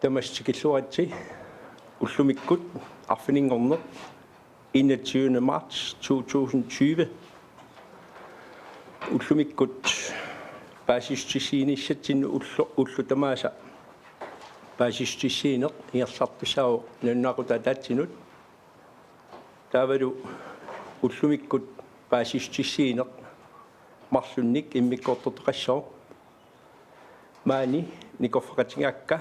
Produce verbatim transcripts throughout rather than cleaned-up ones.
Tamassi tikilluaritsi. Ullumikkut arfininngorneq enogtyvende marts to tusind tyve. Ullumikkut paasissutissiinissatsinnut ullu, ullut tamaasa paasissutissiineq ingerlattussaavoq nalunaaqutaq ataatsinut. Taavalu ullumikkut paasissutissiineq marlunnik immikkoortortaqassooq. Maani nikorfaqatigaakka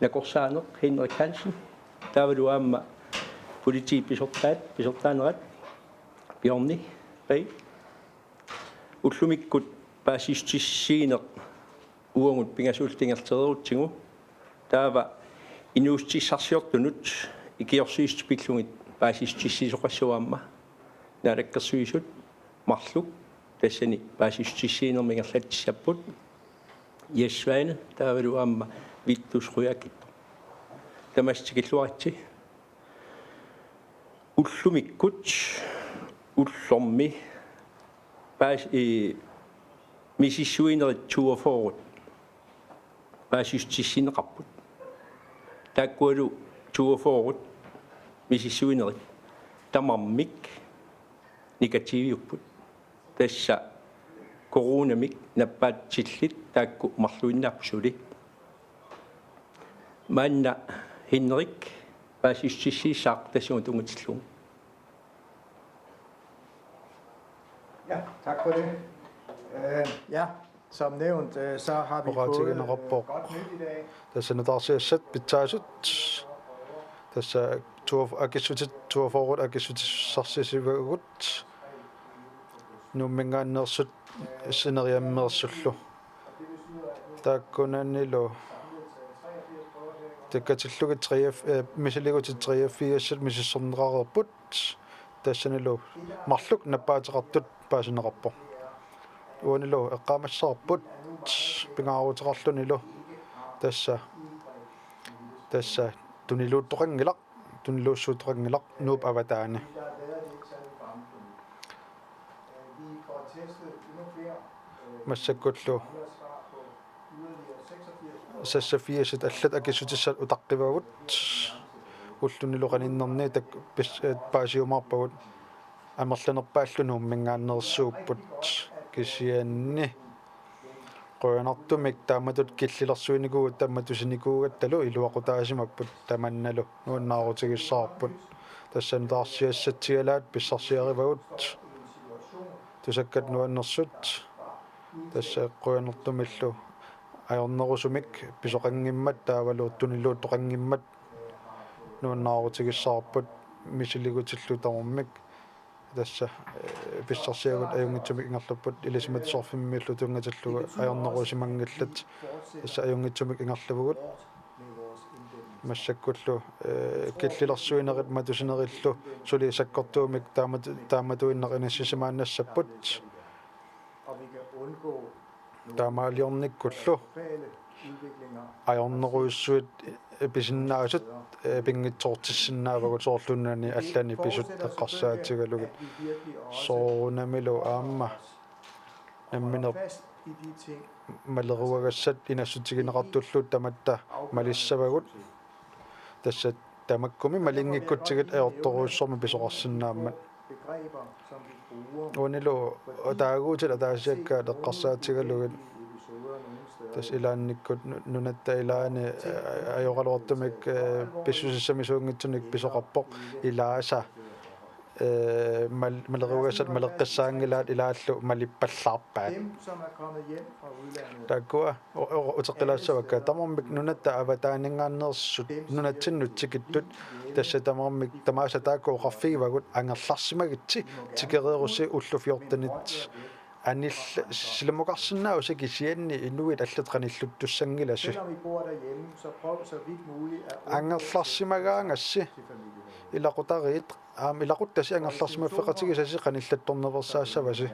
nakorsaaneq Henrik Hansen, taavalu aamma politiit pisortaat, pisortaanerat Bjørni Ree. Ullumikkut paasissutissiineq uagut pingasuulluta ingerlatereerutsigu. Taava inuussutissarsiortunut ikiorsiissutit pillugit paasissutissiisoqassooq aamma Naalakkersuisut marluk tassani paasissutissiinermi ingerlatsissapput. Jess Svane taavalu aamma Vittus Ryakittoq. Tamassi tikilluaritsi. Ullumikkut ullormi paas-, i, misissuinerit toogfyrre paasissutissiineqarput. Taakkualu toogfyrre misissuinerit tamarmik negativiupput. Tassa coronamik nappaatsillit taakku marluinnaapput suli. Maanna Henrik paasissutissiissaaq tassunga tunngatillugu. Ja, tak for det. Øh, ja, som nævnt, øh, så har vi fået øh, Oqaatigineqarpoq. Godt nyt i dag. Tassa nutaarsiassat pitsaasut. Tassa tuaf-, akissutit toogfyrre akissutissarsivagut. Nuumminngaanneersut sineriammeersullu. Taakkunanilu takkatillugit treogf-, øh, misiligutit treogfirsat misissorneqareerput. Tassanilu marluk nappaateqartut paasineqarpoq. Uanilu eqqaamassavarput pingaaruteqarlunilu tassa, tassa tuniluuttoqanngilaq, tuniluussuuttoqanngilaq Nuup avataani. Massakkullu seksogfirsat allat akissutissat utaqqivagut. Ullunilu qaninnerni tak-, pis-, eh, paasiumaarpagut. Amerlanerpaallu Nuumminngaanneersuupput kisianni qujanartumik taamatut killilersuinikuugatta tamatusiniikuugattalu iluaqutaasimapput tamannalu nuannaarutigissavagut. Tassa nutaarsiassatsialaat pissarsiarivagut tusakkat nuannersut. Tassa qujanartumillu ajornerusumik pisoqanngimmat taavalu tuniluuttoqanngimmat nuannaarutigissavagut misiligutillu tamarmik. Tassa, eh, pissarsiagut ajunngitsumik ingerlapput ilisimatusarfimmiillu tunngatillugu ajornerusimanngillat. Tassa ajunngitsumik ingerlavugut. Massakkullu, eh, killilersuinerit matusinerillu suli sakkortuumik taamat-, taamatuinnaq inissisimaannassapput. Taamaaliornikkullu ajornerujussuit pisinnaasut, eh, pinngitsoortissinnaavagut soorlu nunani allani pisut eqqarsaatigalugit. Soorunamilu aamma nammineq maleruagassat inassutigineqartullu tamatta malissavagut. Tassa tamakkumi malinngikkutsigit ajortorujussuarmik pisoqarsinnaammat. Uanilu taaguutit ataasiakkaat eqqarsaatigalugit. Tassa ilaannikkut nu-, nunatta ilaani, eh, ajoraluartumik, eh, pissusissamisuunngitsunik pisoqarpoq ilaasa, eh, mal-, maleruagassat maleqqissaanngilaat ilaallu malippallaarpaat. Taakkua u-, u-, uteqqilaassavakka tamarmik nunatta avataaninngaanneersut nunatsinnut tikittut tassa tamarmik tamaasa taakku oqarfigivagut angerlarsimagitsi tikereerussi ullut fjortenit anil-, silamukarsinnaavasi kisianni inuit allat qanilluttussanngilasi. Angerlarsimagaangassi ilaqutariit aamma ilaquttasi angerlarsimaffeqatigisasi qanillattorneqassaassavasi.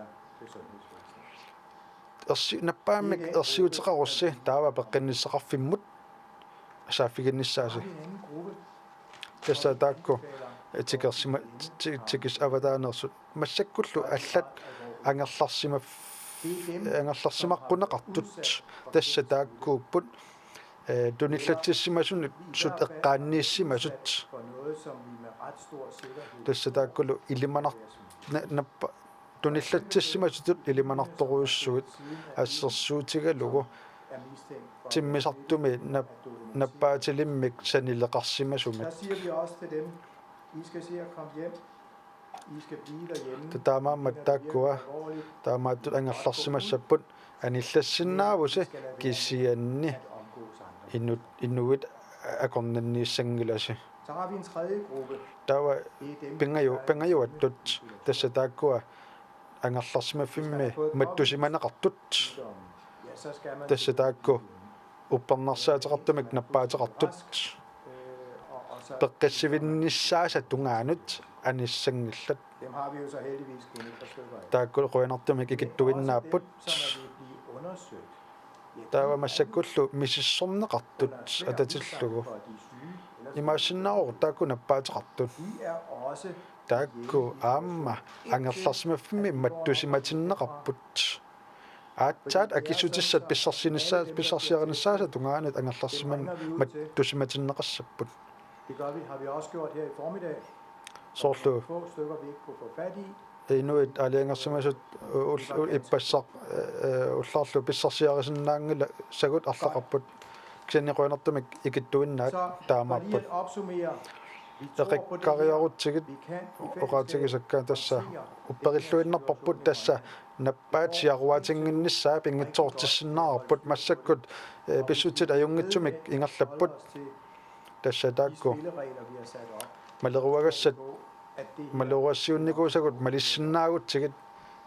Ersi-, nappaammik ersiuteqarussi taava peqqinnissaqarfimmut saaffiginnissaasi. Tassa taakku tikersima-, ti-, tikis avataaneersut massakkullu allat angerlarsima-, angerlarsimaqquneqartut tassa taakkuupput eh, tunillatsissimasut eqqaaniissimasut. Tassa taakkulu ilimanar-, na-, nappa-, tunillatsissimasutut ilimanartorujussuit assersuutigalugu timmisartumi nap-, nappaatilimmik sanileqarsimasumik. Taamaammat taakkua taamaattut angerlarsimassapput, anillassinnaavusi kisianni inut-, inuit akornanniissanngilasi. Taava pingaju-, pingajuattut tassa taakkua angerlarsimaffimmi mattusimaneqartut. Tassa taakku uppernarsaateqartumik nappaateqartut. Peqqissivinnissaasa tungaanut anissanngillat. Taakku qujanartumik ikittuinnaapput. Taava massakkullu misissorneqartut atatillugu. Imaassinnaavoq taakku nappaateqartut. Taakku aamma angerlarsimaffimmi mattusimatinneqarput. Aatsaat akissutissat pissarsinissaa-, pissarsiarinissaasa tungaanut angerlarsimamik mattusimatinneqassapput. Soorlu inuit aalajangersimasut ul-, ul-, ippassaq, eh, ullarlu pissarsiarisinnaanngilagut arlaqarput. Kisianni qujanartumik ikittuinnaat taamaapput. Eqikkariarutsigit oqaatigisakka tassa upperilluinnarparput, tassa nappaat siaruaatinnginnissaa pinngitsoortissinnaavarput, massakkut, eh, pissutsit ajunngitsumik ingerlapput. Tassa taakku maleruagassat, maleruagassiunnikuusagut malissinnaagutsigit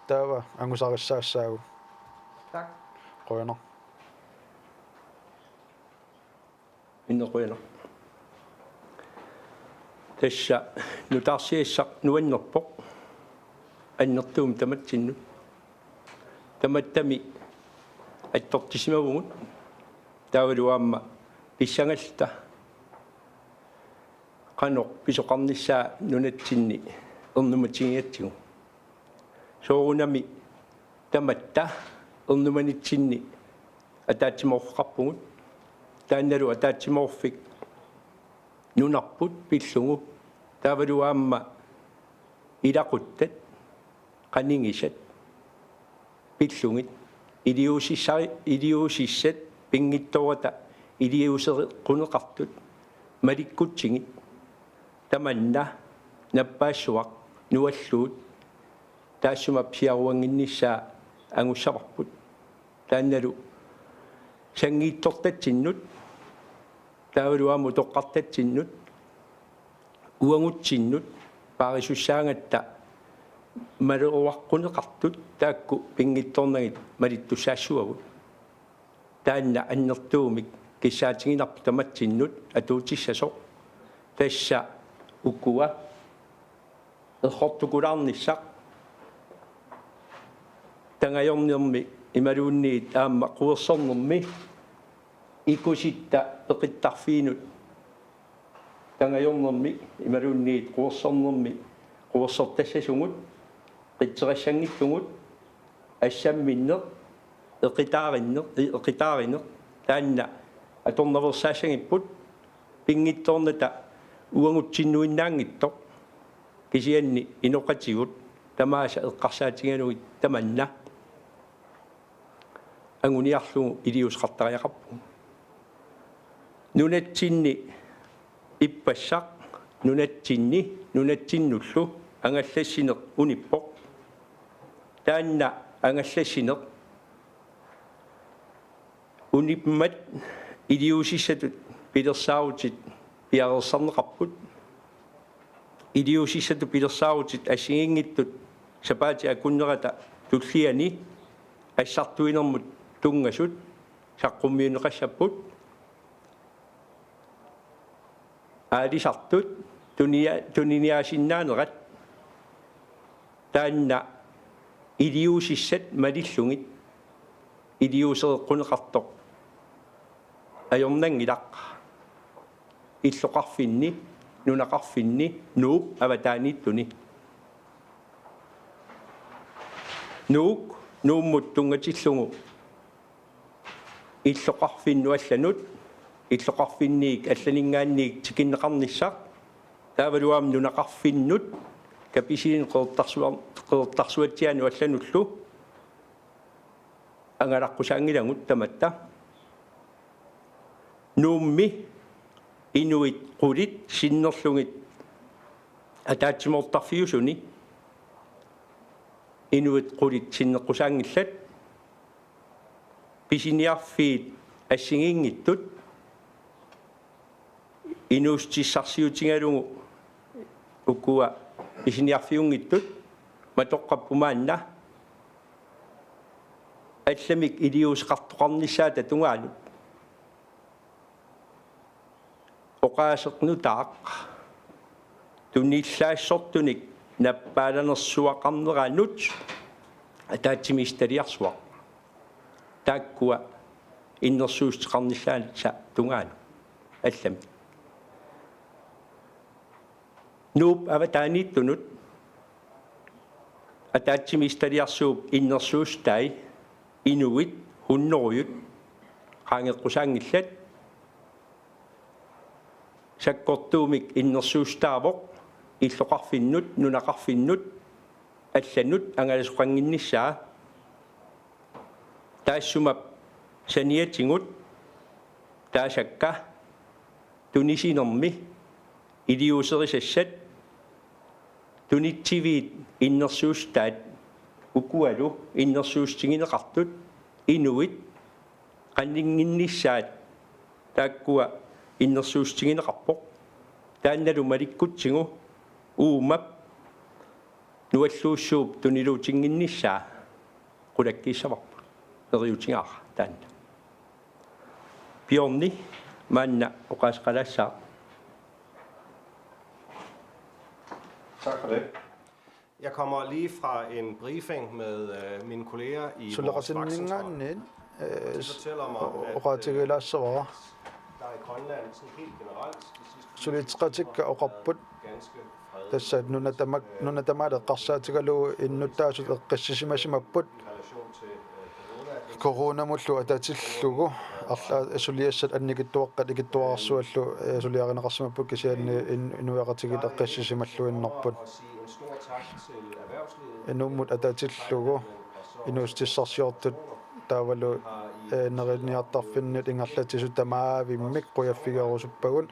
taava angusarissaassaagut. Qujanaq. Innequjanaq. Tassa nutaarsiassaq nuannerpoq annertuumik tamatsinnut. Tamattami attortissimavugut taavalu aamma pissangalluta qanoq pisoqarnissaa nunatsinni ernumatigigatsigu. Soorunami tamatta ernumanitsinni ataatsimoorfeqarpugut. Taannalu ataatsimoorfik nunarput pillugu. Taavalu aamma ilaquttat, qanigisat pillugit, iliuusissari-, iliuusissat pinngitsoorata iliuusereqquneqartut malikkutsigit, tamanna nappaassuaq nualluut taassuma siaruannginnissaa angussavarput. Taannalu sanngiitsortatsinnut, taavalu aamma utoqqartatsinnut, uagutsinnut paarisussaagatta maleruaqquneqartut taakku pinngitsoornagit malittussaassavagut. Taanna annertuumik kissaatiginarpoq tamatsinnut atuutissasoq. Tassa ukua errortukulaarnissaq tangajornermi imaluunniit aamma quersornermi ikusitta peqittarfiinut tangajornermi imaluunniit quersornermi quersortassasugut qitserassanngitsugut assamminneq eqitaarinneq, eqitaarineq taanna atornaveersaassagipput pinngitsoornata uagutsinnuinnaanngitsoq. Kisianni inoqatigut tamaasa eqqarsaatigalugit tamanna anguniarlugu iliuuseqartariaqarpugut. Nunatsinni ippassaq nunatsinni nunatsinnullu angallassineq unippoq. Taanna angallassineq unimmat iliuusissatut pilersaarutit piareersarneqarput. Iliuusissatut pilersaarutit assigiinngitsut sapaatip akunnerata tulliani assartuinermut tunngasut saqqummiunneqassapput. Aalisartut tunia-, tuniniaasinnaanerat taanna iliuusissat malillugit iliuusereqquneqartoq ajornanngilaq illoqarfinni, nunaqarfinni, Nuup avataaniittuni. Nuuk Nuummut tunngatillugu illoqarfinnut allanut illoqarfinniit allaninngaanniit tikinneqarnissaq, taavalu aamma nunaqarfinnut kapisilinut qeqertarsuar-, qeqertarsuatsiaanut allanullu angalaqqusaanngilagut tamatta. Nuummi inuit qulit sinnerlugit ataatsimoortarfiusuni inuit qulit sinneqqusaanngillat, pisiniarfiit assigiinngitsut inuussutissarsiutigalugu ukua pisiniarfiunngitsut matoqqapput maanna allamik iliuuseqartoqarnissaata tungaanut. Oqaaseq nutaaq tunillaassortunik nappaalanersuaqarneranut ataatsimiititaliarsuaq. Taakkua innersuussuteqarnissaannut tungaanut allamik. Nuup avataaniittunut ataatsimiititaliarsuup innersuussutai inuit hunnorujut qaangeqqusaanngillat. Sakkortuumik innersuussutaavoq illoqarfinnut, nunaqarfinnut allanut angalasoqannginnissaa. Taassuma saniatigut taasakka tunisinermi iliuuserisassat tunitsiviit innersuussutaat ukualu innersuussutigineqartut inuit qaninnginnissaat taakkua innersuussutigineqarpoq. Taannalu malikkutsigu uumap nualluussuup tuniluutinnginnissaa qulakkiissavarput. Neriuutigaara taanna. Bjørni, maanna oqaaseqalaassaaq. Tak for det. Jeg kommer lige fra en briefing med øh, mine kolleger i vores vagtcentral. Suleqatinninngaanniit oqaatigilaassavara. Der er i Grønland sådan helt generelt de sidste Suleqatikka oqarput tassa nuna tamak nuna tamaat eqqarsaatigalugu innuttaasut eqqissisimasimapput coronamullu atatillugu arlaa suliassat annikitsuaqqat ikittuararsuallu suliarineqarsimapput kisianni inuiaqatigiit eqqissisimalluinnarput. Nuummut atatillugu inuussutissarsiortut taavalu neriniartarfinnut ingerlatsisut tamaavimmik qujaffigerusuppagut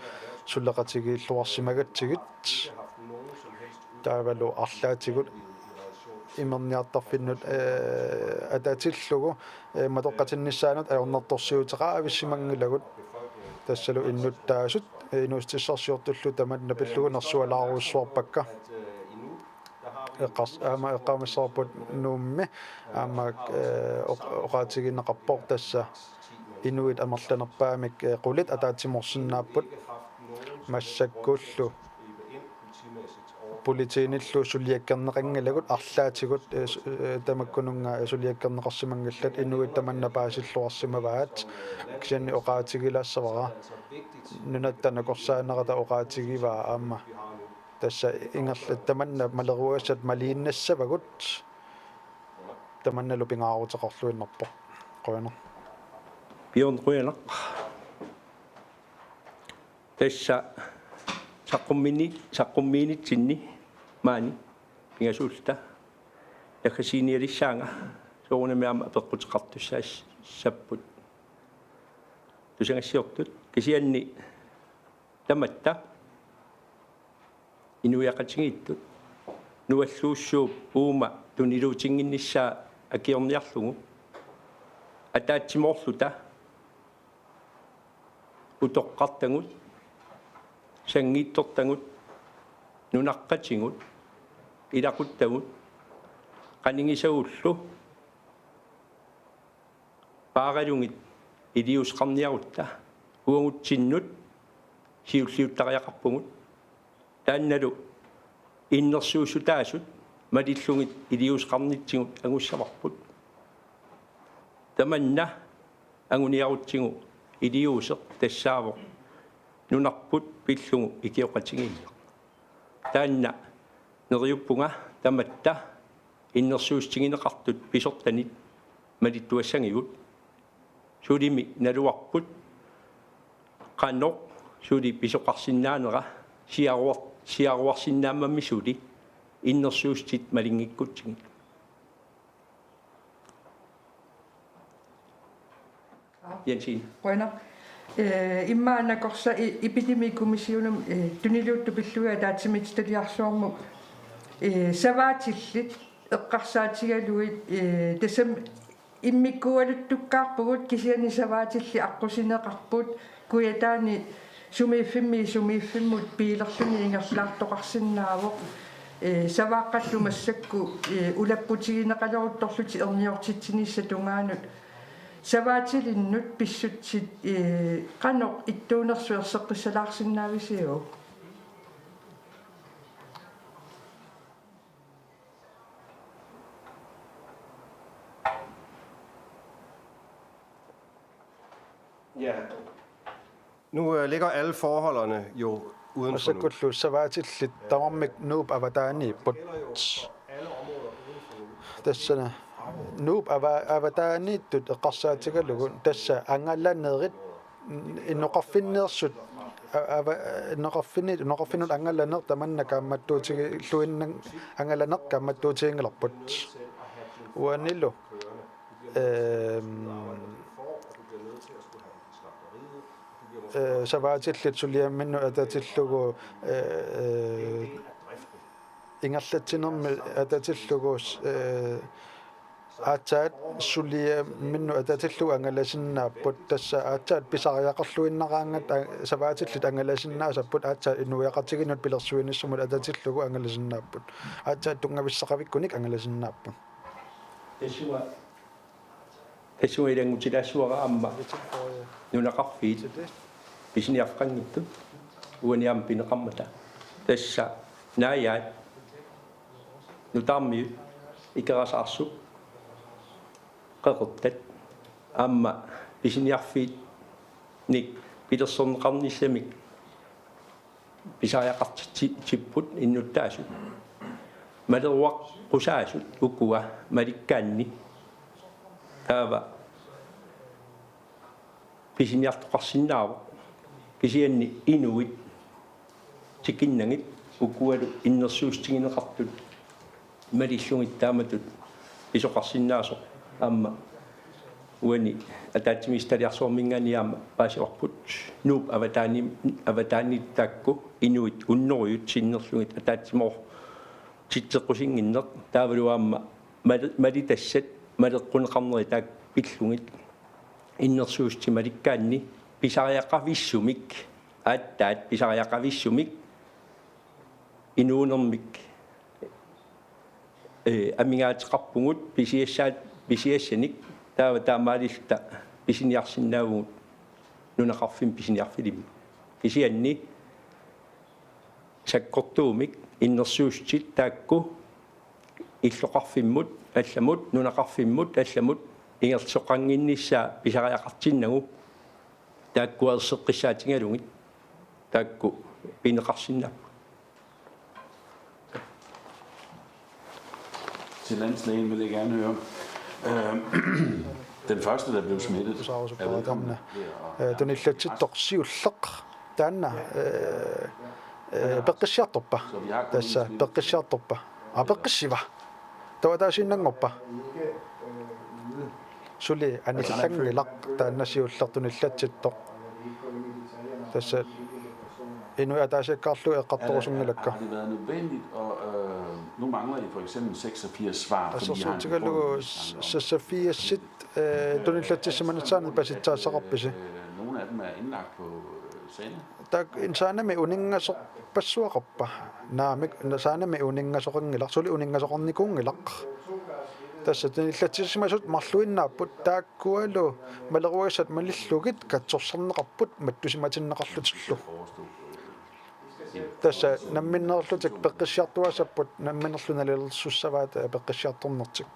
suleqatigiilluarsimagatsigit. Taavalu arlaatigut imerniartarfinnut atatillugu matoqqatinnissaanut ajornartorsiuteqaavissimanngilagut. Tassalu innuttaasut inuussutissarsiortullu tamanna pillugu nersualaarujussuarpakka. Eqqars aamma eqqaamassavarput Nuummi aamma oqaatigineqarpoq tassa inuit amerlanerpaamik qulit ataatsimoorsinnaapput massakkullu politiinillu suliakkerneqanngilagut arlaatigut tamakkununnga suliakkerneqarsimanngillat inuit tamanna paasilluarsimavaat. Kisianni oqaatigilaassavara nunatta nakorsaanerata oqaatigivaa aamma tassa ingerlat tamanna maleruagassat maliinnassavagut. Tamannalu pingaaruteqarluinnarpoq. Qujanaq. Bjørn, qujanaq. Tassa saqqummiini saqqummiinitsinni maani pingasuulluta naggasiinialissaanga soorunami aamma apeqquteqartussaassapput tusagassiortut kisianni tamatta inuiaqatigiittut nualluussuup uuma tuniluutinnginnissaa akiorniarlugu ataatsimoorluta utoqqartagut, sanngiitsortagut, nunaqqatigut, ilaquttagut, qanigisagullu paaralugit iliuuseqarniarutta uagutsinnut siulliuttariaqarpugut. Taannalu innersuussutaasut malillugit iliuuseqarnitsigut angussavarput. Tamanna anguniarutsigu iliuuseq tassaavoq nunarput pillugu ikioqatigiinneq. Taanna neriuppunga tamatta innersuussutigineqartut pisortanit malittuassagigut. Sulimi naluarput qanoq suli pisoqarsinnaanera siaruar-, siaruarsinnaammammi suli innersuussutit malinngikkutsigit. Jensen. Qujanaq. Eh, immaqa nakorsat i-, epidemikommissionimi, eh, tuniluuttut pillugit ataatsimiititaliarsuarmut, eh, savaatillit eqqarsaatigalugit, eh, tassami immikkuugaluttukkaarpugut kisianni savaatillit aqqusineqarput Kujataani sumiiffimmi sumiiffimmut biilerluni ingerlaartoqarsinnaavoq, eh, savaaqqallu massakkut, eh, ulapputigineqaleruttorlutik erniortitsinissap tungaanut. Savaatilinnut pissutsit, eh, qanoq ittuunersut erseqqissalaarsinnaavisiuk? Ja. Nu øh, ligger alle forholdene jo uden for Nuuk. Massakkut savaatillit tamarmik Nuup avataaniipput. Tassani Nuup ava-, avataaniittut eqqarsaatigalugu tassa angalanerit inoqarfinneersut a-, ava-, inoqarfinni-, inoqarfinnut angalaneq tamanna kaammattuutigilluinnaq angalaneq kaammattuutiginngilarput. Uanilu, ehm, eh, savaatillit suliamminnut atatillugu, eh, eh, ingerlatsinermi atatillugu, eh, aatsaat suliamminnut atatillugu angalasinnaapput, tassa aatsaat pisariaqarluinnaraangat a-, savaatillit angalasinnaasapput aatsaat inuiaqatigiinnut pilersuinissamut atatillugu angalasinnaapput. Aatsaat tunngavissaqavikkunik angalasinnaapput. Tassunga, tassunga ilanngutilaassavara aamma nunaqarfiit pisiniarfeqanngitsut uani aamma pineqarmata. Tassa Naajaat, Nutaarmiut, Ikerasaarsup, Qeqertat aamma pisiniarfiinnik pilersorneqarnissamik pisariaqartitsipput innuttaasut. Maleruaqqusaasut ukua malikkaanni taava pisiniartoqarsinnaavoq. Kisianni inuit tikinnagit ukualu innersuussutigineqartut malillugit taamatut pisoqarsinnaasoq aamma uani ataatsimiititaliarsuarminngaanniit aamma paasivarput. Nuup avataani-, avataaniit taakku inuit hunnorujut sinnerlugit ataatsimoortitseqqusinnginneq taavalu aamma mal-, malitassat maleqquneqarnerit taakku pillugit innersuussutit malikkaanni pisariaqavissumik, aatsaat pisariaqavissumik inuunermik, eh, amigaateqarpugut pisiassaat-, pisiassanik taava taamaalilluta pisiniarsinnaavugut nunaqarfimmi pisiniarfilimmik. Kisianni sakkortuumik innersuussutit taakku illoqarfimmut allamut, nunaqarfimmut allamut ingerlasoqannginnissaa pisariaqartinnagu taakku erseqqissaatigalugit taakku pineqarsinnaapput. Til landslægen vil jeg gerne høre. Øh, den første, der blev smittet, er vedkommende ved at Eh, tunillatsittoq siulleq taanna, eh, eh, peqqissiartorpa. Tassa peqqissiartorpa. Aa, peqqissiva. Taava ataasiinnanngorpa. Suli anillanngilaq taanna siulleq tunillatsittoq. Tassa inuit ataasiakkaarlugit eqqartorusunngilakka. Har det været nødvendigt, og, øh, nu mangler I for eksempel seksogfirs svar, fordi I har en begrundelse, vi snakker om. Seksogfirs, eh, tunillatsissimanissaanut pasitsaassaqarpisi? Øh, nogle af dem er indlagt på, øh, Saane. Taakku Saanemi uninngasorpassuaqarpa? Naamik, Saanemi uninngasoqanngilaq, suli uninngasoqarnikuunngilaq. Tassa tunillatsissimasut marluinnaapput taakkualu maleruagassat malillugit katsorsarneqarput mattusimatinneqarlutillu. Tassa namminneerlutik peqqissiartuaassapput namminneerluni nalilersussavaat, eh, peqqissiartornertik.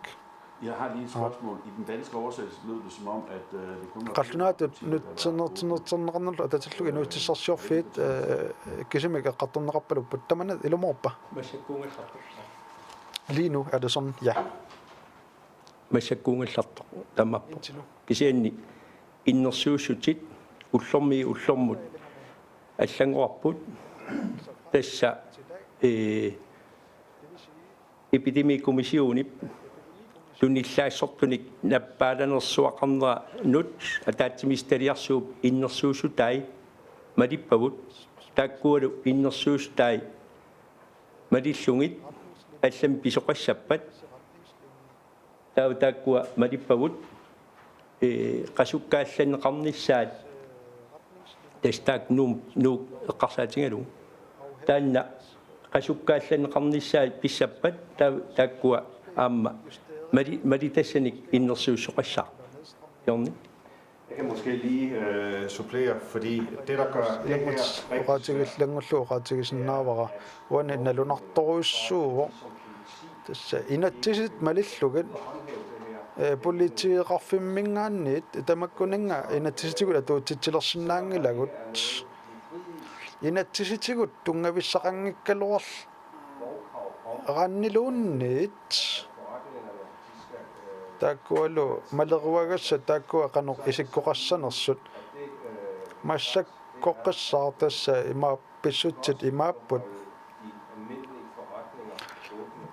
Jeg har lige et spørgsmål. I den danske oversættelse lød det som om, at, øh, det kun var Qallunaatut nutsernertinnertinneqarnerlu atatillugu inuussutissarsiorfiit, eh, kisimik eqqartorneqarpalupput. Tamanna ilumoorpa? Massakkuugallartoq. Lige nu er det sådan, ja. Massakkuugallartoq taamaappoq. Indtil nu. Kisianni innersuussutit ullormiit ullormut allanngorarput. Tassa, ee, Epidemikommissionip tunillaassortunik nappaalanersuaqarneranut ataatsimiititaliarsuup innersuussutai malippavut, taakkualu innersuussutai malillugit allamik pisoqassappat, taava taakkua malippavut, ee, qasukkaallanneqarnissaat, tassa taakku Nuuk, Nuuk eqqarsaatigalugu. Taanna qasukkaallanneqarnissaat pissappat, taa-, taakkua aamma mali-, malitassanik innersuussoqassaaq. Jørgen? Jeg kan måske lige, øh, supplere, fordi det, der gør det her rigtig svært, oqaatigillanngullugu oqaatigisinnaavara, uani nalunartorujussuuvoq. Tassa inatsisit malillugit, ee, politiiqarfimminngaanniit, tamakkuninnga inatsisitigut atuutsitsilersinnaanngilagut. Inatsisitigut tunngavissaqanngikkaluarl-, -ranniluunniit. Taakkualu maleruagassat taakkua qanoq isikkoqassanersut. Massakkorpiaq tassa imaappoq, pissutsit imaapput.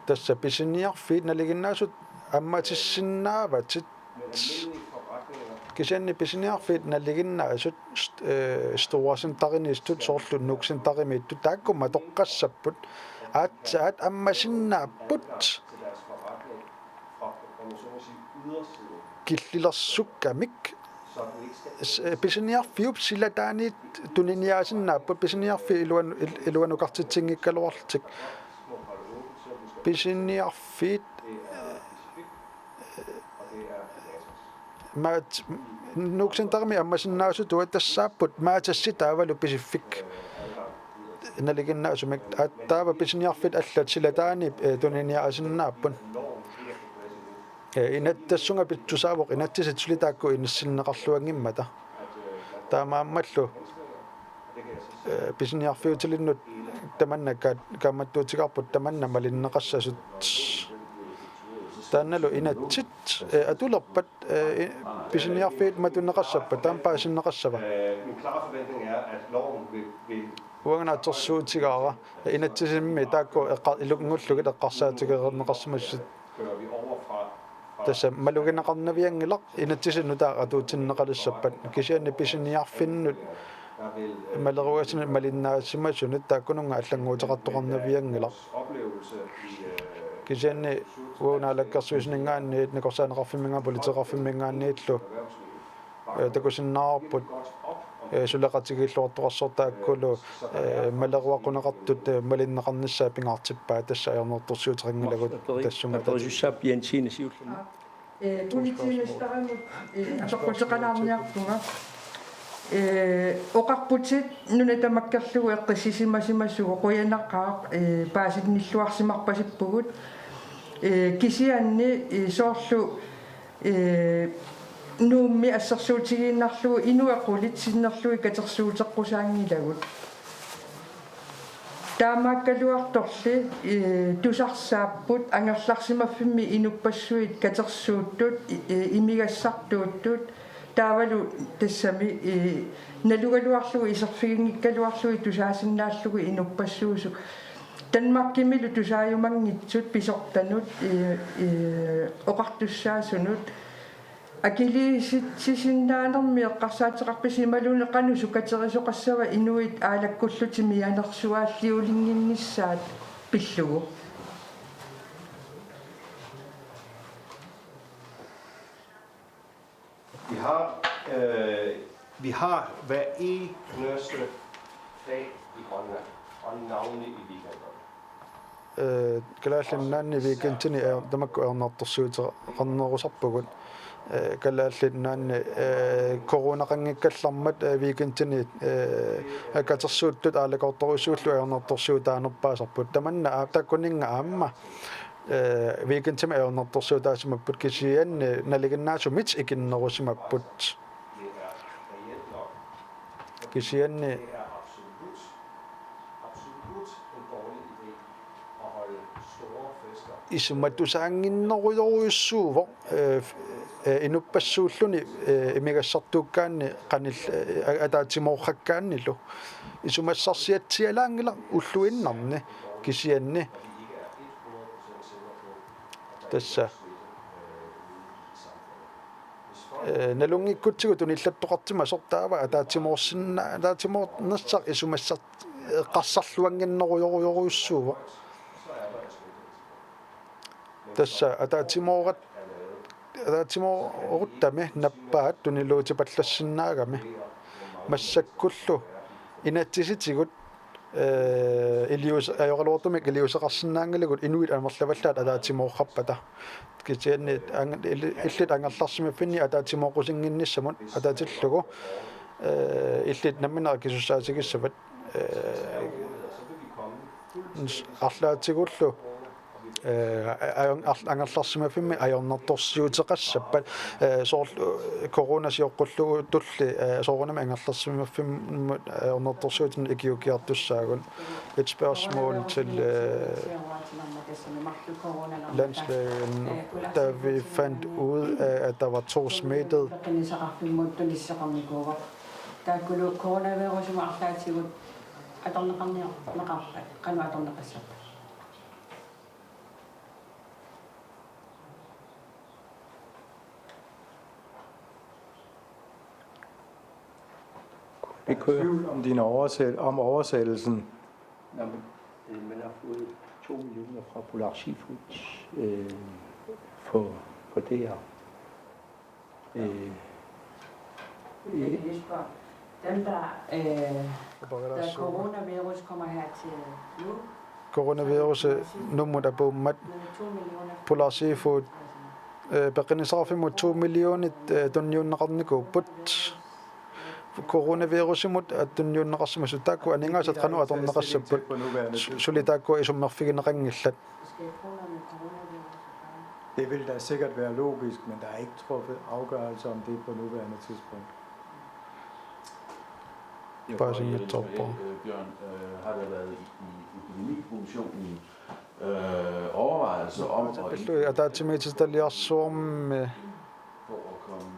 Tassa pisiniarfiit nalinginnaasut ammatissinnaavatit. Kisianni pisiniarfiit nalinginnaasut, st-, eh, Store Centerimiittut, soorlu Nuuk Centerimiittut, taakku matoqqassapput. Aatsaat ammasinnaapput killilersukkamik. S-, eh, pisiniarfiup silataaniit tuniniaasinnaapput, pisiniarfiit iluan-, il-, iluanukartitsinngikkaluarlutik. Pisiniarfiit, eh, maat-, Nuuk Centerimi ammasinnaasutut tassaapput Matassi taavalu Pisiffik. Nalinginnaasumik, aat, taava pisiniarfiit allat silataaniit, eh, tuniniaasinnaapput. Eh, inat-, tassunga pitsaavoq inatsisit suli taakku inissinneqarluanngimmata. Taamaammallu, eh, pisiniarfiutilinnut tamanna ka-, kaammattuutigaarput tamanna malinneqassasut. Taannalu inatsit, eh, atulerpat, eh, i-, pisiniarfiit matuneqassappat, taama paasinneqassava? Uanga naatsorsuutigaara, eh, inatsisimmi taakku eqqa-, ilungullugit eqqarsaatigineqarsimasut. Tassa malugineqarnavianngilaq inatsisit nutaat atuutsinneqalissappat. Kisianni pisiniarfinnut maleruagassinnut malinnaasimasunut taakkununnga allannguuteqartoqarnavianngilaq. Kisianni uagut naalakkersuisuninngaanniit, nakorsaaneqarfimminngaanniit, politeeqarfimminngaanniillu, eh, takusinnaavarput, eh, suleqatigiilluartoqarsortaakkulu, eh, maleruaquneqartut, eh, malinneqarnissaat pingaartippaat, tassa ajornartorsiuteqanngilagut tassunga. Aperisussaapput Jensine siullermik. Eh, politiimesterimut, eh, apeqquteqalaarniarpunga. Eh, oqarputit nuna tamakkerlugu eqqissisimasimasoq, qujanaqaaq, eh, paasinnilluarsimarpasippugut. Eh, kisianni, eh, soorlu, eh, Nuummi assersuutigiinnarlugu inuit qulit sinnerlugit katersuuteqqusaanngilagut. Taamaakkaluartorli, eh, tusarsaapput angerlarsimaffimmi inuppassuit katersuuttut, eh, imigassartuuttut, taavalu tassami, eh, nalugaluarlugu iserfiginngikkaluarlugit tusaasinnaallugu inuppassuusut. Danmarkimilu tusaajumanngitsut pisortanut, eh, eh, oqartussaasunut. Akiliisitsisinnaanermi eqqarsaateqarpisi imaluunniit qanoq sukaterisoqassava inuit aalakkullutik mianersuaalliulinnginnissaat pillugu? Vi har, øh, vi har hver eneste dag i Grønland, og navnlig i weekenderne. Eh, Kalaallit Nunaanni weekendini, eh, tamakku ajornartorsiuteqarnerusarpugut. Eh, Kalaallit Nunaanni, eh, coronaqanngikkallarmat, eh, weekendini, eh, katersuuttut aalakoortorujussuullu ajornartorsiutaanerpaasarput. Tamanna aa-, taakkuninnga aamma, eh, weekendimi ajornartorsiutaasimapput kisianni nalinginnaasumik ikinnerusimapput. Kisianni isumatusaannginnerujorujussuuvoq, eh, Eh, inuppassuulluni, eh, imigassartuukkaanni qanil-, eh, a-, ataatsimoorrakkaannilu. Isumassarsiatsialaanngilaq ulluinnarni kisianni. Tassa. Eh, nalunngikkutsigu tunillattoqartimasoq taava ataatsimoorsinna-, ataatsimoornissaq isumassaq eqqarsarluannginnerujorujorujussuuvoq. Tassa ataatsimoorat-, ataatsimooruttami nappaat tuniluutipallassinnaagami. Massakkullu inatsisitigut, eh, ilius-, ajoraluartumik iliuuseqarsinnaanngilagut inuit amerlavallaat ataatsimoorrappata. Kisianni ang-, il-, illit angerlarsimaffinni ataatsimooqqusinnginnissamut atatillugu, eh, illit nammineq akisussaatigissavat, eh, arlaatigullu, eh, a-, a-, ar-, angerlarsimaffimmi ajornartorsiuteqassappat, eh, soorlu, eh, corona sioqqullugu tulli, eh, soorunami angerlarsimaffimmut ajornartorsiutinut ikiuukkiartussaagut. Et spørgsmål til, øh, landsløjen. Da vi fandt ud af, at der var to smittede, Vi kører. Tvivl om din oversæt-, om oversættelsen. Nå, men, øh, man har fået to millioner fra Polar Seafood, øh, for, for det her. Øh, øh, Jesper, dem der, øh, der coronavirus kommer her til nu, coronavirus, øh, Nuummut apuummat, med to millioner Polar Seafood, øh, peqqinnissaqarfimmut to millionit, øh, tunniunneqarnikuupput. Coronavirusimut tunniunneqarsimasut taakku aningaasat qanoq atorneqassapput, su-, suli taakku isummerfigineqanngillat. Det vil da sikkert være logisk, men der er ikke truffet afgørelse om det på nuværende tidspunkt. Paasinngitsoorpoq. Øh, Bjørn, øh, har der været i, i Epidemikommissionen, øh, overvejelser om at indføre Pillugit ataatsimiititaliarsuarmi for at komme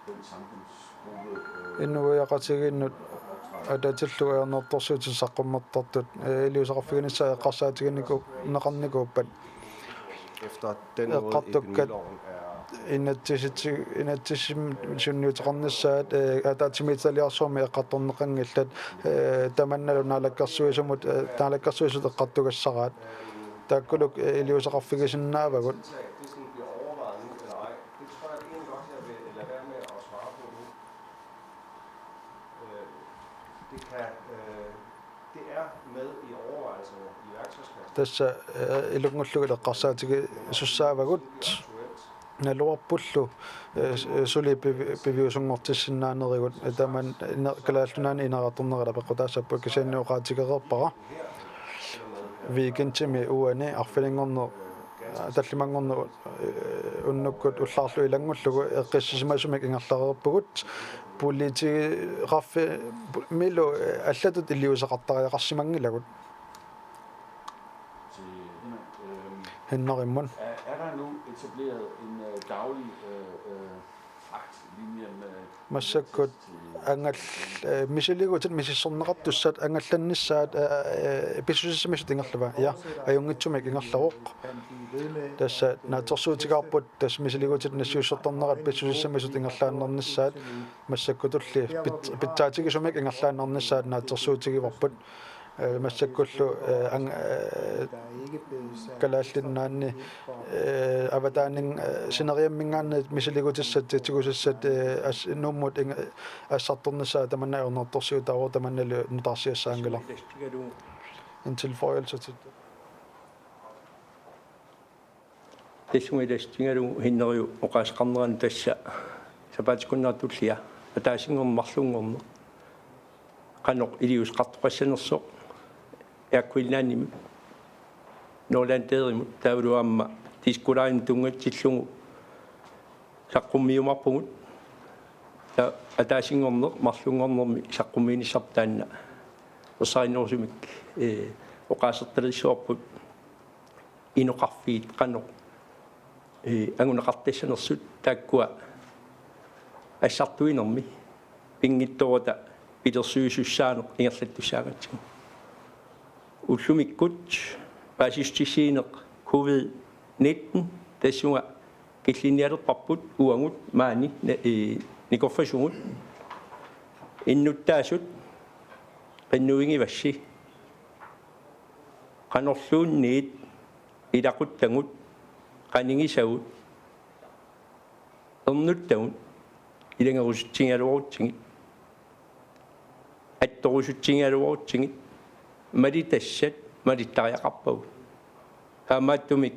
den samfundsgruppe, øh, inuiaqatigiinnut atatillugu ajornartorsiutit saqqummertartut, eh, iliuuseqarfiginissaat eqqarsaatiginikuunneqarnikuuppat. Efter den måde, eqqartukkat epidemiloven er inatsisiti-, inatsisimi sunniuteqarnissaat, eh, ataatsimiititaliarsuarmi eqqartorneqanngillat, eh, tamannalu naalakkersuisumut, eh, naalakkersuisut eqqartugassaraat. Taakkuluk, eh, iliuuseqarfigisinnaavagut. Det kan, øh, det er med i overvejelserne i iværksætterskabet. Tassa, eh, ilunngullugu eqqarsaatigisussaavagut. Naluarpullu, eh, s-, eh, suli pivi-, piviusunngortissinnaanerigut, eh, tamanna ine-, Kalaallit Nunaanni ineriartornerat apeqqutaassapput, kisianni oqaatigereerpara weekendimi uani arfininngorneq, eh, tallimanngorneq, eh, unnukkut ullaarlu ilanngullugu eqqissisimasumik ingerlareerpugut, politikeqarfimmilu, eh, allatut iliuuseqartariaqarsimanngilagut. Til Henrik, øhm, Henrimmut. Er, er der nu etableret en, øh, daglig, øh, øh, fragtlinje med massakkut angal-, øh, misiligutit misissorneqartussat angallannissaat, øh, øh, pissusissamisut ingerlavoq. Ja, ajunngitsumik ingerlavoq. Tassa naatsorsuutigaarput, tassa misiligutit nassiussortarnerat pissusissamisut ingerlaannarnissaat, massakkutulli pit-, pitsaatigisumik ingerlaannarnissaat naatsorsuutigivarput. Eh, massakkullu, eh, ang-, eh, Kalaallit Nunaanni, eh, avataaninngaanniit, eh, sineriamminngaanniit misiligutissat, tigusassat, eh, as-, Nuummut inga-, assartornissaat tamanna ajornartorsiutaavoq, tamannalu nutaarsiassaanngilaq. En tilføjelse til det. Tassunga ilassutigalugu Henriup oqaaseqarnerani, tassa sapaatip akunnera tullia ataasinngorneq marlunngorneq qanoq iliuuseqartoqassanersoq Air Greenlandimut, Norlandairimut taavalu aamma Disko Linep tunngatillugu saqqummiumaarpugut. Taava ataasinngorneq marlunngornermi saqqummiinissarput taanna ersarinnerusumik, ee, oqaasertalissavarput inoqarfiit qanoq anguneqartassanersut taakkua assartuinermi pinngitsooruta pilersuisussaaneq ingerlattussaagatsigu. Ullumikkut paasissutissiineq covid nitten tassunga killinnialerparput uagut maani nikorfasugut innuttaasut qinnuigivassi qanorluunniit ilaquttagut qanigisagut ernuttagut ilanngorusutsigigaluarutsigit attorusutsigigaluarutsigit malitassat malittariaqarpagut. Taamaattumik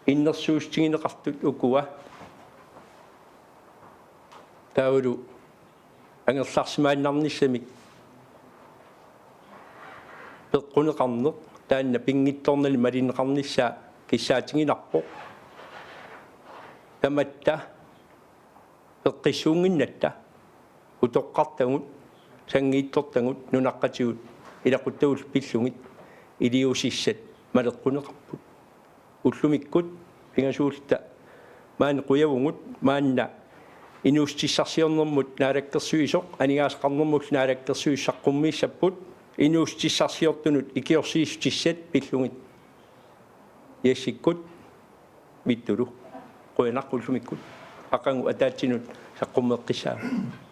innersuussutigineqartut ukua taavalu angerlarsimaannarnissamik peqquneqarneq taanna pinngitsoornali malinneqarnissaa kissaatiginarpoq. Tamatta peqqissuunnginnatta utoqqartagut sanngiitsortagut nunaqqatigut ilaquttagut pillugit iliuusissat maleqquneqarput. Ullumikkut pingasuulluta maani qujavugut maanna inuussutissarsiornermut naalakkersuisoq aningaasaqarnermullu naalakkersuisoq saqqummiissapput inuussutissarsiortunut ikiorsiissutissat pillugit. Jassikkut Mittulu. Qujanaq ullumikkut. Aqagu ataatsinut saqqummeqqissaagut.